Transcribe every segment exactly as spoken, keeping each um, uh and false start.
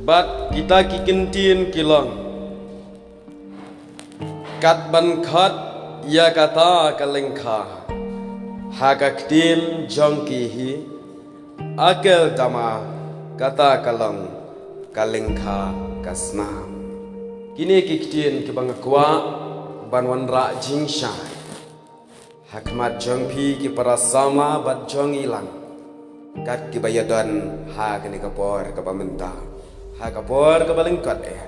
Bad kita ki kyntien ki long: Kat ban khot ïa kata ka lyngkha, ha ka ktien jong ki hi, Akeldama, kata ka long ka lyngkha ka snam. Kine ki ktien kiba nga kwah ban wanrah jingshai ha khmat jong phi ki para samla bad jong ngi lang, kat kiba ïadon ha kane ka por kaba mynta, ha ka por kaba lyngkot eh.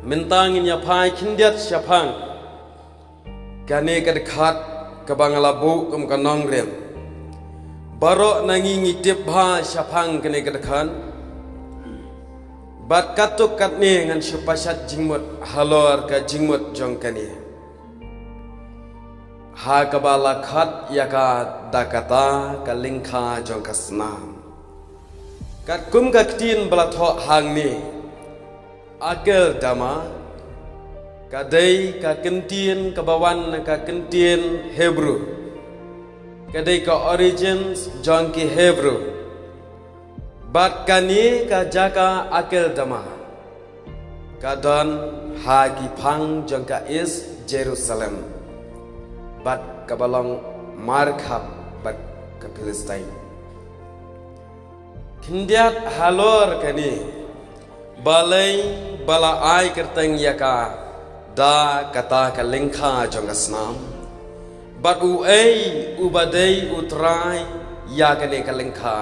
Mynta ngin ïa phai khyndiat shaphang kane ka dkhot kaba nga la buh kum ka nongrim. Baroh na ngi ngi tip bha shaphang kane ka dkhot. Bad katto katne ngan shu pashat jingmut halor ka jingmut jong kane, ha kaba la khot ïa ka da kata ka lyngkha jong ka snam. Katkum ka ktien ba la thoh hangne, Akeldama, ka dei ka kyntien kaba wan na ka kyntien Hebru, ka dei ka origins jong ki Hebru. Bad kane ka jaka Akeldama ka don ha ki phang jong ka East Jerusalem, bad kaba long markhap bad ka Philistine. Khyndiat halor kane, balei ba la ai kyrteng ïa ka da kata ka lyngkha jong ka snam? Bad uei uba dei u trai ïa kane ka lyngkha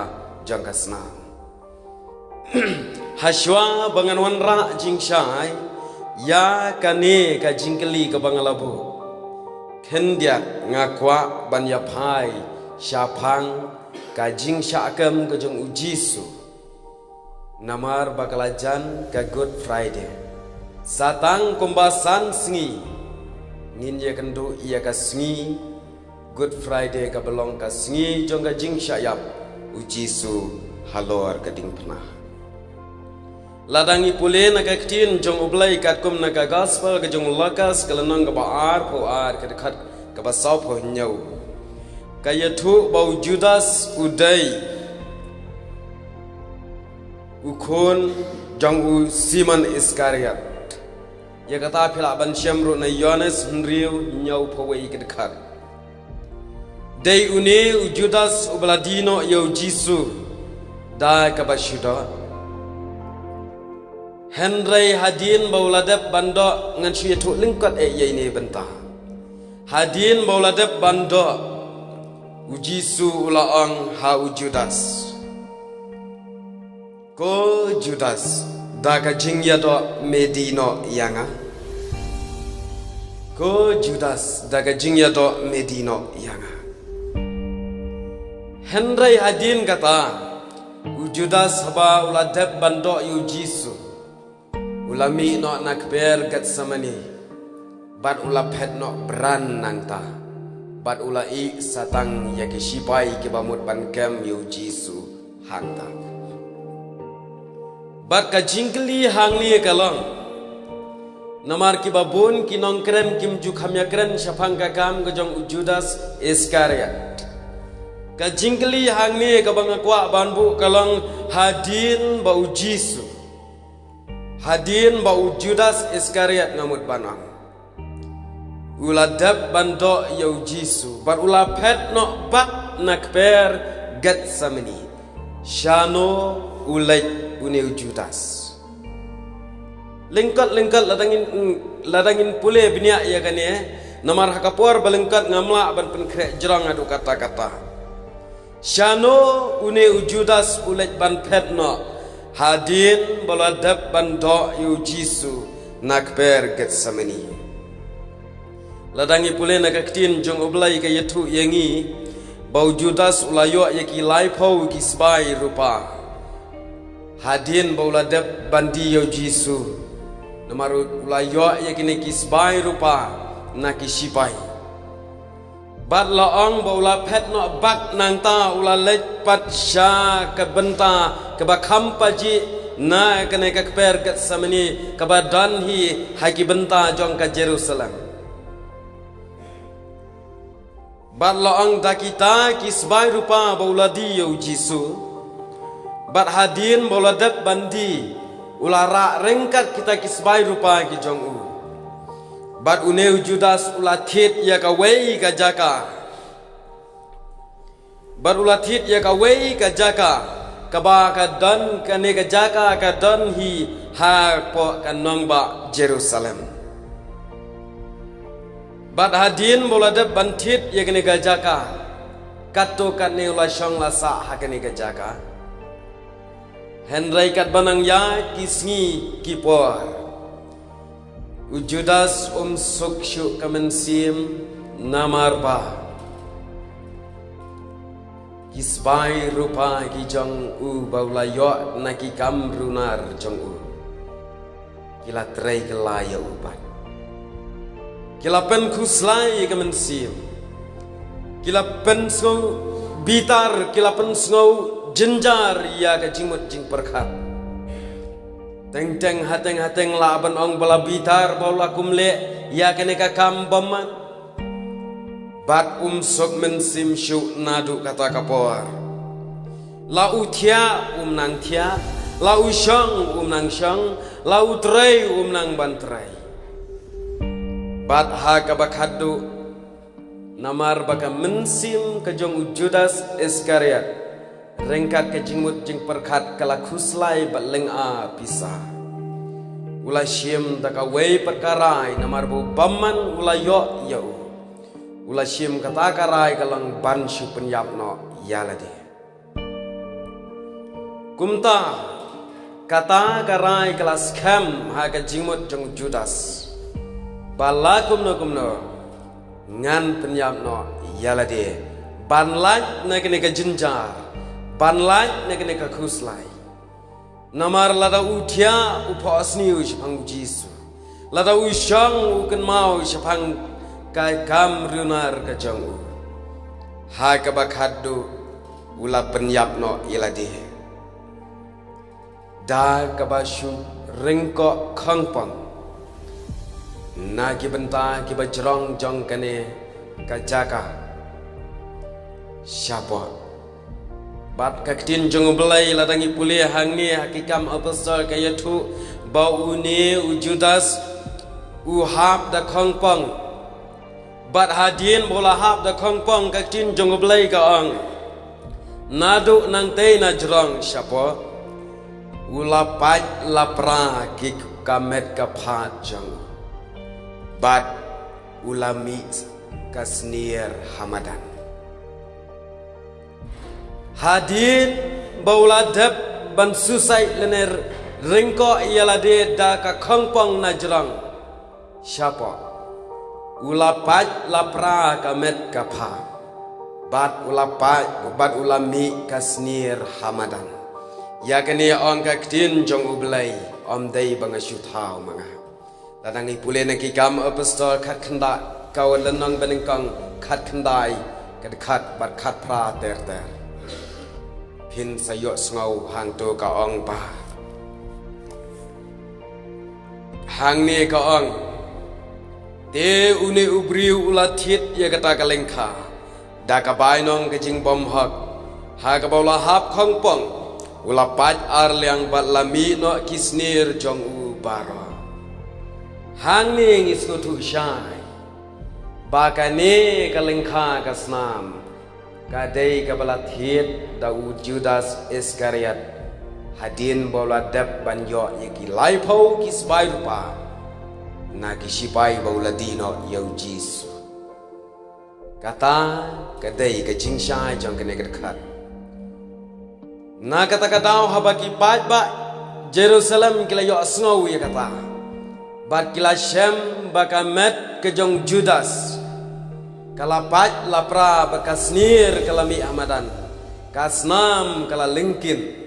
jong ka snam? Hashwa ba ngan wanrah jingshai ïa kane ka jingkylli kaba nga la buh, khyndiat nga kwah ban ïa phai shaphang ka jingshah kem ka jong u Jisu. Namar ba ka la jan ka Good Friday, sa tang kumba san sngi ngin ïa kynduh ïa ka sngi Good Friday, kaba long ka sngi jong ka jingshah ïap u Jisu halor ka diengphna. Lada ngi pule na ka ktien jong U Blei katkum na ka Gospel ka jong u Lukas, ka lynnong kaba arphew ar, ka dkhot kaba sawphew hynñiew, ka ïathuh ba u Judas u dei u khun jong u Simon Iskariot. Ïa kata phi lah ban shem ruh na Ïoannis hynriew, hynñiewphew wei, ka dkhot. Dei une u Judas uba la die noh ïa u Jisu da kaba shu doh. Hynrei hadien ba u la dep ban doh, ngan shu ïathuh lyngkot eh ïa ine i bynta. Hadien ba u la dep ban doh, u Jisu u la ong ha u Judas, "Ko Judas, da ka jingïadoh me die noh ïa nga? Ko Judas, da ka jingïadoh me die noh ïa nga?" Hynrei hadien kata, u Judas haba u la dep ban doh ïa u Jisu, u la mih noh na kper Getsemani, bad u la phet noh bran nangta, bad u la ïeh satang ïa ki shipai kiba mut ban kem ïa u Jisu hangta. Bad ka jingkylli hangne ka long, namar kiba bun ki nongkren kim ju kham ïakren shaphang ka kam ka jong u Judas Iskariot. Ka jingkylli hangne kaba nga kwah ban buh ka long, hadien ba u Jisu, hadien ba u Judas Iskariot nga mut ban ong, u la dep ban doh ïa u Jisu bad u la phet noh bak na kper Getsemani, shano u leit une u Judas? Lyngkot lyngkot lada ngin, lada ngin pule bniah ïa kane, namar ha ka por ba lyngkot ngam lah ban pynkhreh jrong haduh katta katta. Shano une u Judas u leit ban phet noh hadien ba la dep ban doh ïa u Jisu na kper Getsemani? Lada ngi pule na ka ktien jong U Blei ka ïathuh ïa ngi ba u Judas u la ïoh ïa ki laiphew ki sbai rupa hadien ba u la dep ban die ïa u Jisu. Namar u la ïoh ïa kine ki sbai rupa na ki shipai. Bad la ong ba u la phet noh bak nangta, u la leit pat sha ka bynta kaba kham pajih na kane ka kper Getsemani kaba don hi ha ki bynta jong ka Jerusalem. Bad la ong da kita ki sbai rupa ba u la die ïa u Jisu, Bad hadien ba u la dep ban die, u la rah ryngkat kita ki sbai rupa ki jong u. Bad une u Judas u la thied ïa kawei ka jaka. Bad u la thied ïa kawei ka jaka, kaba ka don, kane ka jaka ka don hi hapoh ka nongbah Jerusalem. Bad hadien ba u la dep ban thied ïa kane ka jaka, katto katne u la shong la sah ha kane ka jaka. Hynrei katba nang ïaid ki sngi ki por, u Judas um suk shuh ka mynsiem, namar ba ki sbai rupa ki jong u ba u la ïoh na ki kam runar jong u, ki la trei kylla ïa u pat. Ki la pynkhuslai ïa ka mynsiem. Ki la pynsngew bitar, ki la pynsngew jynjar ïa ka jingmut jingpyrkhat. Teng teng hateng hateng lah ban ong ba la bitar ba u la kum leh ïa kane ka kam bymman. Bad um suk mynsiem shuh naduh kata ka por. La u thiah um nang thiah, la u shong um nang shong, la u trei um nang ban trei. Bad ha kaba khatduh, namar ba ka mynsiem ka jong u Judas Iskariot, ryngkat ka jingmut jingpyrkhat ka la khuslai bad lynga pisa. U la shim da kawei pat ka rai namar ba u bymman u la ïoh ïa u. U la shim kata ka rai ka long ban shu pynïap noh ïa lade. Kumta, kata ka rai ka la skhem ha ka jingmut jong u Judas. Ba la kumno kumno, ngan pynïap noh ïa lade. Ban lait na kane ka jynjar. Ban lait na kane ka khuslai. Namar lada u thiah u phohsniew shaphang u Jisu. Lada u shong u kynmaw shaphang ka kam runar ka jong u. Ha kaba khatduh u la pynïap noh ïa lade. Da kaba shu ryngkoh khongpong. Na ki bynta kiba jrong jong kane ka jaka. Shapoh. Bad ka ktien jong u Blei lada ngi pule hangne ha ki Kam Apostol ka ïathuh ba une u Judas u hap da khongpong. Bad hadien ba u la hap da khongpong ka ktien jong u Blei ka ong. Naduh nangtei na jrong shapoh. U la pait la pra ki ka met ka phad jong u. Bad u la mih ka snier ha madan. Hadien ba u la dep ban suicide lane ryngkoh ïa lade da ka khongpong na jrong. Shapoh. U la pait la pra ka met ka phad. Bad u la pait, bad u la mih ka snier ha madan. Ïa kane ong ka ktien jong u Blei, ym dei ba nga shu thaw ma nga. Lada ngi pule na ki Kam Apostol khatkhyndai, ka lynnong banyngkong khatkhyndai, ka dkhot bad khatphra ter ter. Phin sa ïohsngew hangto ka ong ba. Hangne ka ong. Te une u briew u la thied ïa kata ka lyngkha. Da ka bainong ka jingbymhok. Ha kaba u la hap khongpong. U la pait arliang bad la mih noh ki snier jong u baroh. Hangne ngi sngewthuh shai. Ba kane ka lyngkha ka snam. Ka dei kaba la thied da u Judas Iskariot. Hadien ba u la dep ban ïoh ïa ki laiphew ki sbai rupa. Na ki sipai ba u la die noh ïa u Jisu. Kata ka dei ka jingshai jong kane ka dkhot. Na kata ka daw haba ki paidbah Jerusalem ki la ïohsngew ïa kata. Bad ki la shem ba ka met ka jong Judas. Ka la pait la pra bad ka snier ka la mih ha madan. Ka snam ka la lyngkit.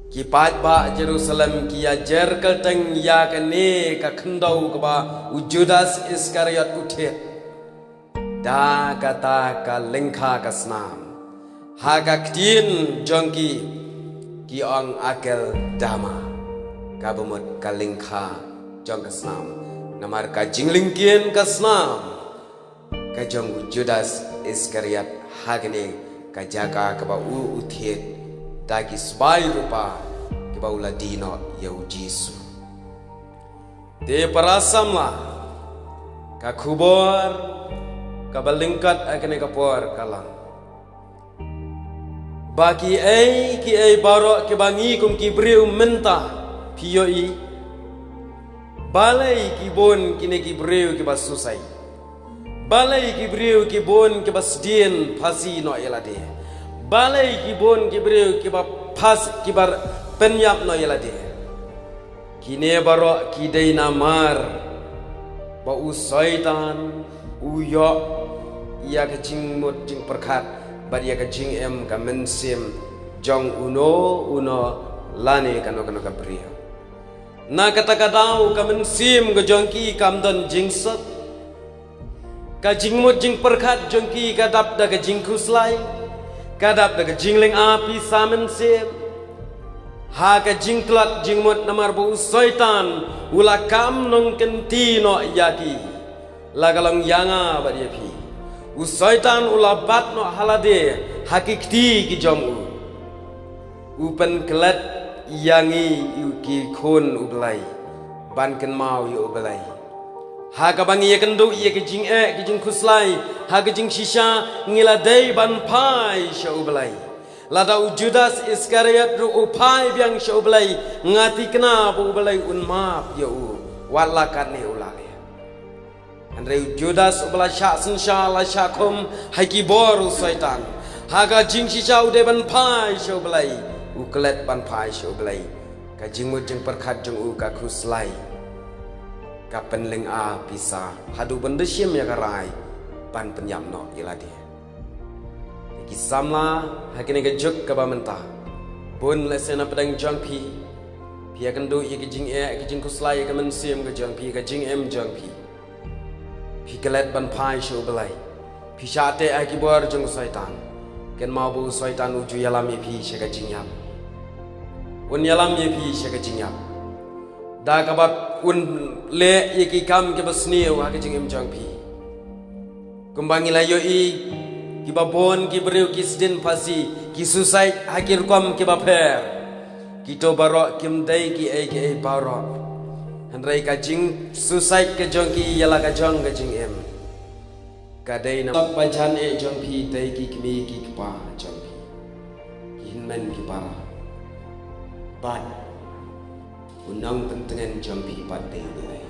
Ki paidbah Jerusalem ki ïa jer kyrteng ïa kane ka khyndew kaba u Judas Iskariot u thied. Da kata ka lyngkha ka snam. Ha ka ktien jong ki, ki ong Akeldama. Kaba mut ka lyngkha jong ka snam. Namar ka jinglyngkit ka snam. Ka jong u Judas Iskariot ha kane ka jaka kaba u u thied. da ki sbai rupa kiba u la die noh ïa u Jisu. Te para samla, ka khubor kaba lyngkot ha kane ka por ka long ba kiei kiei baroh kiba ngi kum ki briew mynta phi ïohi, balei ki bun kine ki briew kiba suicide? Balei ki briew ki bun kiba sdien phasi noh ïa lade? Balei ki bun ki briew kiba phas, kiba pynïap noh ïa lade? Kine baroh ki dei namar ba u Soitan u ïoh ïa ka jingmut jingpyrkhat bad ïa ka jingim ka mynsiem jong uno uno lane kano kano ka briew. Na kata ka daw ka mynsiem ka jong ki kam don jingsuk. Ka jingmut jingpyrkhat jong ki ka dap da ka jingkhuslai, ka dap da ka jinglynga pisa mynsiem. Ha ka jingtlot jingmut namar ba u Soitan u la kam nongkynti noh ïa ki, la ka long ïa nga bad ïa phi. U Soitan u la bat noh ha lade ha ki kti ki jong u. U pynklet ïa ngi, ïa ki khun u Blei, ban kynmaw ïa u Blei. Ha kaba ngi ïakynduh ïa ka jingeh, ka jingkhuslai, ha ka jingshisha ngi la dei ban phai sha u Blei. Lada u Judas Iskariot ruh u phai biang sha u Blei, nga thikna ba u Blei un map ïa u, wat la katne u la leh. Hynrei u Judas uba la shah synshar, la shah khum ha ki bor u Soitan, ha ka jingshisha u dei ban phai sha u Blei, u klet ban phai sha u Blei. Ka jingmut jingpyrkhat jong u ka khuslai, ka pynlynga pisa haduh ban da shim ïa ka rai ban pynïap noh ïa lade. Ki samla, ha kane ka juk kaba mynta, bun lehse na pdeng jong phi, phi ïakynduh ïa ka jingeh, ka jingkhuslai, ka mynsiem ka jong phi, ka jingim jong phi. Phi klet ban phai sha u Blei, phi shah teh ha ki bor jong u Soitan. Kynmaw ba u Soitan u ju ïalam ïa phi sha ka jingïap. Un ïalam ïa phi sha ka jingïap da kaba un leh ïa ki kam kiba sniew ha ka jingim jong phi. Kumba ngi la ïohi, kiba bun ki briew ki sdien phasi, ki suicide ha ki rukom kiba pher. Kito baroh kim dei kiei kiei baroh, hynrei ka jingsuicide ka jong ki ïa la ka jong ka jingim ka dei namar ba jan eh jong phi dei ki kmie ki kpa jong phi, ki hynmen ki para, bad u nongpyntngen jong phi pat dei u Blei.